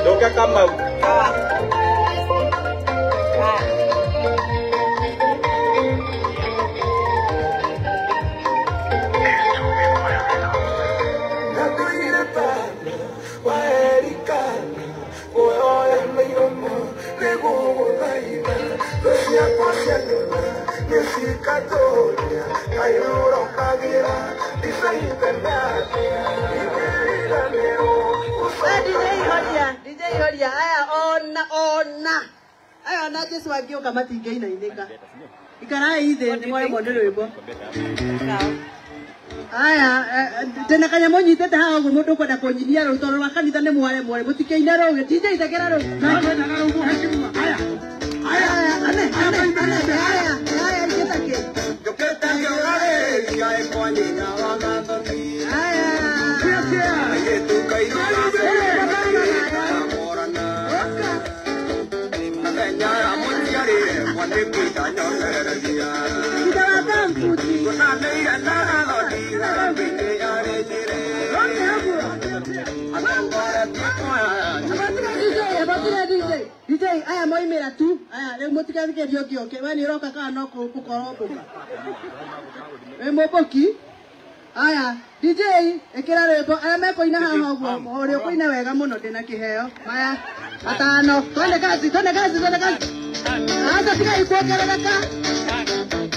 Nduke Kamau. DJ Horia, aya ona ona. Aya ona Jesu angĩũka matingĩinainĩka. Ikarai thĩ nĩ mwaremwo nĩ rwĩmbo. Aya tena kanyamũ nyitĩte haha ũguo mũndũ ũkwenda kũnyinia rũu tondũ rwa kanitha nĩ mwaremwo rĩ mũtikĩine rũu. DJ thekera rũu. Aya ane ane ane aya aya ingĩta kĩ. Aya. DJ aya moimĩra tu aya rĩu mũtigathikĩrie ũngĩ oke we nĩ ũroka kana no kũkoromboka wĩ mũmbũki. Aya DJ ĩkĩra rwĩmbo aya mekũina haha ũguo ũrĩa ũkũina wega mũno ndĩna kĩheo maya matano. Twende kazi twende kazi twende kazi. Acha tigai kuongerereka.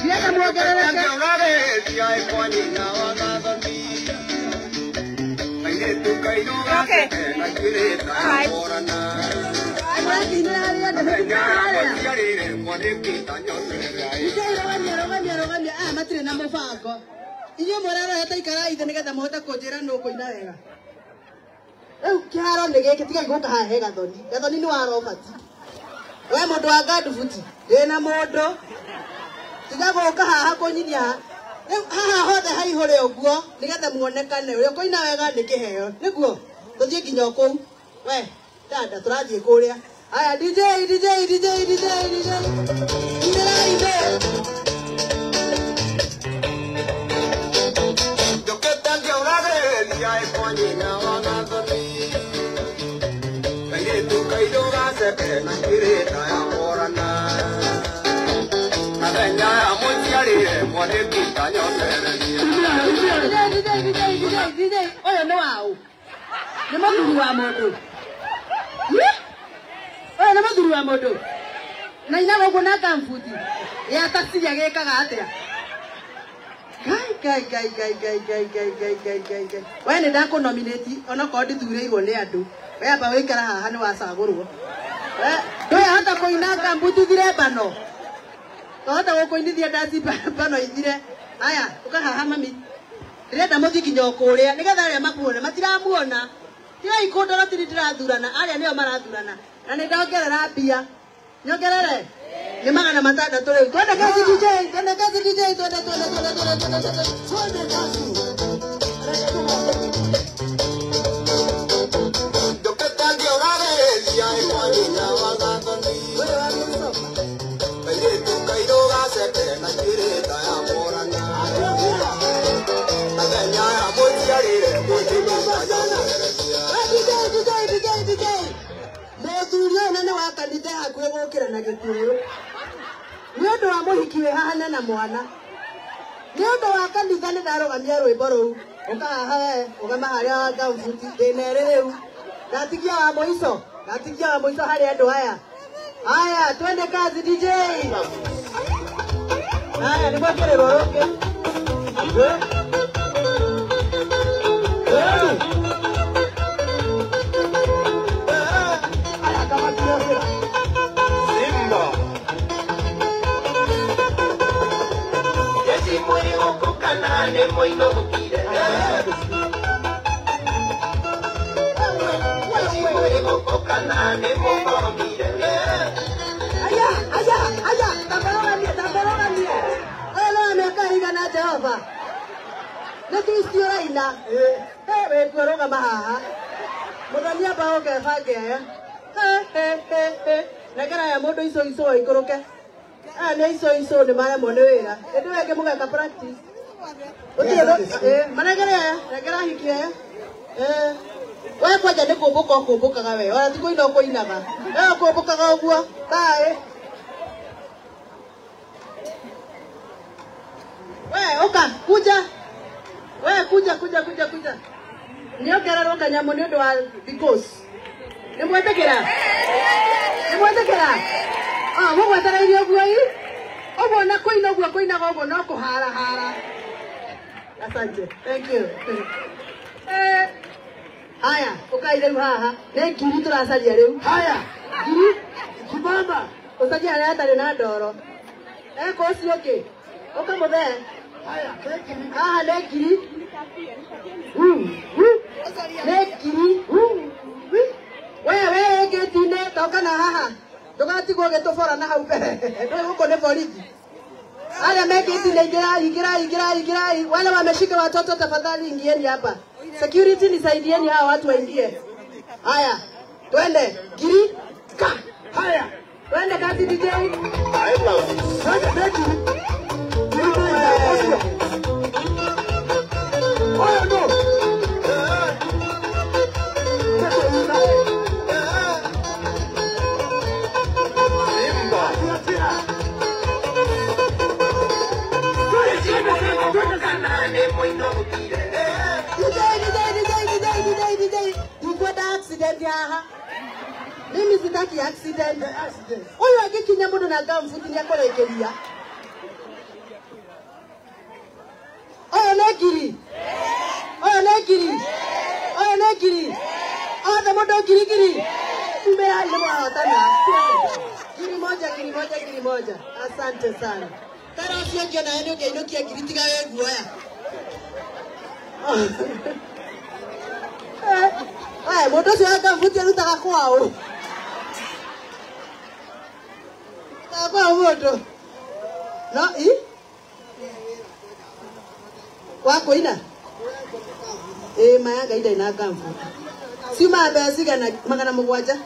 Ndienda muongerereke. Okay. All right. Rũgamia aya matirĩ na mũbango. Inyuĩ mũrerohete ikarai thĩ nĩgetha mũhote kũnjĩra nũ ũkũina wega. Rĩu kĩharo nĩ gĩkĩ tigai gũka haha he Gathoni. Gathoni nĩ wa Robert. We mũndũ wa Ngandubuti ndĩna mũndũ. Tiga gũka haha kũnyinia. Rĩu haha hothe haihũre ũguo nĩgetha muonekane ũrĩa ũkũina wega nĩ kĩheo. Nĩguo tũthiĩ nginya o kũu. We dada tũrathiĩ kũrĩa. Aya DJ DJ DJ DJ DJ. Inĩrai thĩ. DJ ũyũ nĩ waũ? Nĩ mũthuri wa mũndũ. Ũyũ nĩ mũthuri wa mũndũ. Na inaga ũguo na kambuti. Ya taciria gĩkaga atĩa? Ngai ngai ngai ngai ngai ngai ngai ngai ngai ngai ngai. We nĩ ndakũnominate onokorwo ndithurĩirwo nĩ andũ. We amba wĩikara haha nĩ wacagũrwo. Ndũyahota kũina kambuti thire bano. Twahota gũkũinithia ndaci bano ithire. Aya, ũka haha mami. Ndĩrenda mũthiĩ nginya o kũrĩa nĩgetha arĩa makuone matiramuona. Tigai kũndora tiri ndĩrathurana, arĩa nĩo marathurana. Na nĩ ndongerera mbia. Nyongerere? Nĩ 600 rĩu. Twende kazi DJ, twende kazi DJ, twende twende twende twende twende twende kazi. Mũthuri ũyũ nĩ wa kanitha hakuhĩ gũkĩra na gĩkuũ. Nĩ ũndũ wa mũhiki wĩ haha na mwana. Nĩ ũndũ wa kanitha nĩ ndarũgamia rwĩmbo rũu. Ũka haha we, ũgama harĩa wa ngambuti ndĩna ĩrĩ rĩu. Ndatigia wa mũico, ndatigia wa mũico harĩ andũ aya. Aya, twende kazi DJ. Aya, nĩ mwekĩrĩrwo rũngĩ. Aya, aya, aya, tamberoganie, tamberoganie. Aya no mĩaka ĩigana Jehova? Nĩ twist ũraina. Wĩkuo rũgama haha. Mũthoni amba ũke bange aya. Nengera aya mũndũ ico ico aikũrũke. Aya nĩ ico ico nĩ maremwo nĩ wĩra. Ĩndĩ we ngĩmũgeka practice. Ũtirĩ manengere aya, nengera hiki aya. We kwanja nĩ kũmbũka ũkũmbũkaga we. Ona ti kũina ũkũinaga. We ũkũmbũkaga ũguo. Bye. We oka kuja. We kuja kuja kuja kuja. Nĩongererwo kanyamũ nĩ ũndũ wa because. Nĩ mwetĩkĩra? Nĩ mwetĩkĩra? Ah, mũgwetereirie ũguo ĩ? Ũguo na kũina ũguo kũinaga ũguo no kũharahara. Asante. Thank you. Haya, ukai rĩu haha. Nĩ ngiri tũracaria rĩu. Haya, Ngiri simama. ũcarie harĩa hatarĩ na ndoro. Eko ũcio ũngĩ. Ũka mũthee. Haya, thank you. Haha nĩ ngiri. Nĩ ngiri. We we ngĩti-inĩ toka na haha. Ndũgatigwo ũgĩtũbora na hau mbere. Ndũĩ gũkũ nĩ borithi. Arĩa me gate-inĩ ingĩrai, ingĩrai, ingĩrai, ingĩrai. Wale wameshika watoto tafadhali ingieni hapa. Security nisaidieni hawa watu waingie. Haya, twende. Ngiri ka. Haya, Twende kazi DJ. twende thank you. Ngiri moja, osio. Oyo no. Tia, tia. DJ, DJ, DJ, DJ, DJ, DJ. Ndikwenda accident haha. Mimi sitaki accident. Accident. Ũyũ angĩkinya mũndũ na ngambuti nĩakũrĩkĩria. Ũyũ nĩ ngiri. Ũyũ nĩ ngiri. Ũyũ nĩ ngiri. Othe mũndũ ngiri ngiri. Umĩrai nĩ mwahotana. Ngiri moja, ngiri moja, ngiri moja. Asante sana. Tara ũcio ũngĩ onawe nĩ ũngĩainũkia ngiri tiga wĩ guoya. Aya, mũndũ ũcio wa ngambuti arutaga kwaũ? Arutaga kwaũ mũndũ? No, i? Wa kũina? Ĩĩ ma ya Ngai ndarĩ na ngambuti. Ciumaga mbeca cigana 700.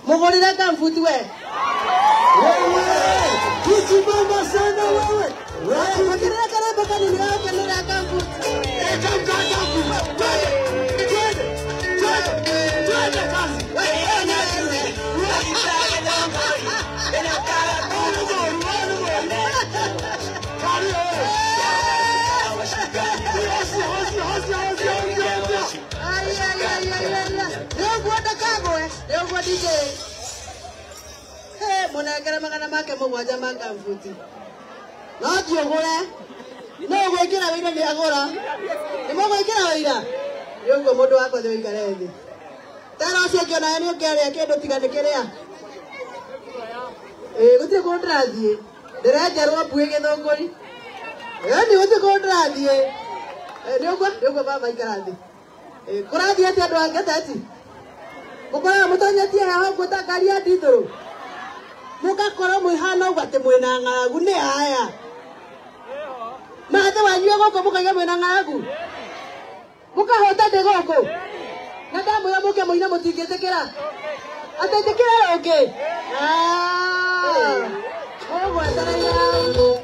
Mũgũrĩre ngambuti we. Wewe, kisimama sana wewe. Wewe, mũkĩrĩre karembo kanini gakenera ngambuti. Eka mkata. Twende, twende, twende, twende kazi. Ai, ai, ai, ai, ai, ai. Nĩ ũguo ndakagwe, nĩ ũguo DJ. He, mũnengere 700 ma ngambuti. No thiĩ ũgũre. No ũgwĩkĩra wĩira nĩ agũra. Nĩ mũgwĩkĩra wĩira? Nĩ ũguo mũndũ wakwa thĩ ũikare thĩ. Tara ũcio ũngĩ onawe nĩ ũngĩarĩa kĩndũ tiga nĩ kĩrĩa. Ĩĩ gũtirĩ kũndũ ndĩrathiĩ. Ndĩrenjerwo mbuĩ gĩthũngũri. Ĩni gũtirĩ kũndũ ndĩrathiĩ. Nĩ ũguo, nĩ ũguo baba ikara thĩ. Kũrathiĩ atĩa andũ a Ngeteti? Mũkoragwo mũtonyetie heho ũguo ta ngari ya ndithũrũ. Mũgakorwo mwĩhana ũguo atĩ mwĩna ng'aragu nĩ haya. Mathe wanyu gũkũ mũkaiga mwĩna ng'aragu. Mũkahota ndĩ gũkũ. Na ndamwĩra mũke mũine mũtingĩtĩkĩra. Atĩ ĩtĩkĩra rũngĩ. Mũgwetereire hau.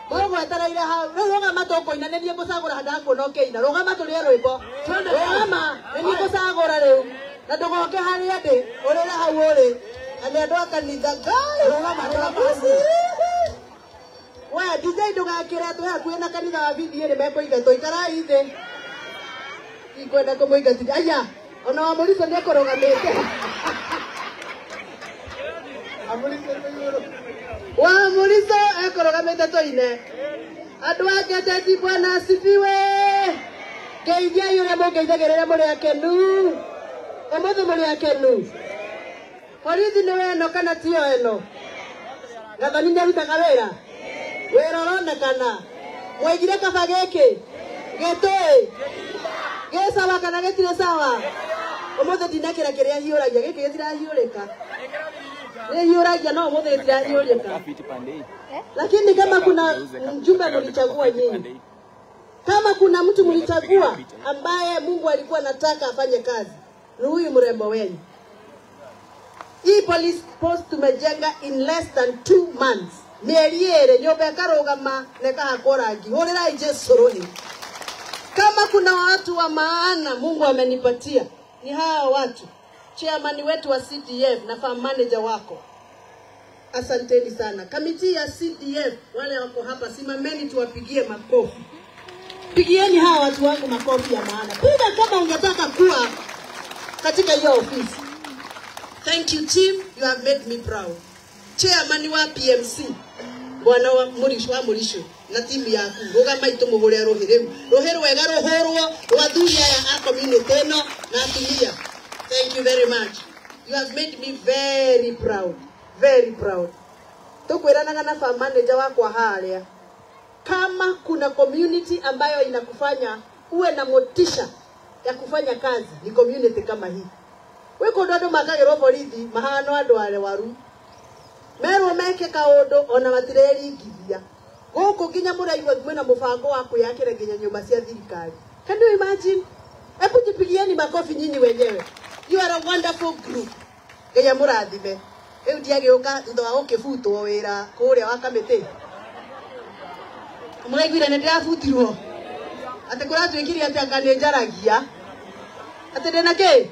Mũgwetereire hau. Rĩu rũgama tũkũina nĩ niĩ ngũcagũra ndakuona ũkĩina. Rũgama tũrĩe rwĩmbo. Rũgama nĩ niĩ ngũcagũra rĩu. Na ndũgoke harĩa ndĩ, ũrĩre hau ũrĩ. Na nĩ andũ a kanitha. Ngai! Rũgama, rũgama. We DJ ndũgakĩre twĩ hakuhĩ na kanitha wa BDA nĩ mekũingatwo. Ikarai thĩ. Ndikwenda kũmũingatithia. Aya, ona wa Mũrico nĩ ekũrũgamĩte. Wa Mũrico ekũrũgamĩte tũine. Andũ a Ngeteti Bwana asifiwe. Ngeithiai ũrĩa mũngeithagĩrĩra mũrĩ akenu. Ũmũthĩ mũrĩ akenu. Borithi nĩ weno kana tio ĩno? Gathoni nĩ arutaga wĩra. Wĩra ũronekana. Mwaigire kaba gĩkĩ? Gĩtũĩ? Gĩ sawa kana gĩtirĩ sawa? Ũmũthĩ ndinakĩra kĩrĩa hiũragia, gĩkĩ gĩtirahiũrĩka. Nĩ hiũragia no ũmũthĩ gĩtirahiũrĩka. Lakini kama kuna mjumbe mlichagua nyinyi, kama kuna mtu mlichagua ambaye Mungu alikuwa anataka afanye kazi, ni huyu mrembo wenu. Hii police post tumejenga in less than 2 months. Mĩeri ĩrĩ nyũmba ĩkarũgama na ĩkahakwo rangi. Hũrĩrai Jesũ rũhĩ. Kama kuna watu wa maana Mungu amenipatia, Ni hawa watu, chairman wetu wa CDF na farm manager wako, asanteni sana. Kamiti ya CDF wale wako hapa, simameni tuwapigie makofi. Pigieni hawa watu wangu makofi ya maana. Piga kama ungetaka kuwa katika hiyo ofisi. Thank you team, you have made me proud. Chairman wa PMC bwana wa Murisho wa Murisho na timu yaku rugamai tumuhure ruhi riu ruhi rwega ruhurwo rwa athuri aya a community ĩno na atumia. Thank you very much. You have made me very proud, very proud. Tukwiranaga na farm manager wakwa haria, kama kuna community ambayo inakufanya uwe na motisha ya kufanya kazi ni community kama hii. Wi kundu andu makagirwo borithi mahano andu arwaru merwo meke kaundu ona matireringithia guku nginya muraigua mwina mubango wa kwiyakira nginya nyumba cia thirikari. Can you imagine? Hebu jipigieni makofi nyinyi wenyewe. You are a wonderful group. Ngai amurathime. Riu ndiagiuka thutha wa gukibutwo wira kuria wa kamiti. Muraiguire ni ndirabutirwo ati kuratuikire ati anga ni njaragia ati ndina ki.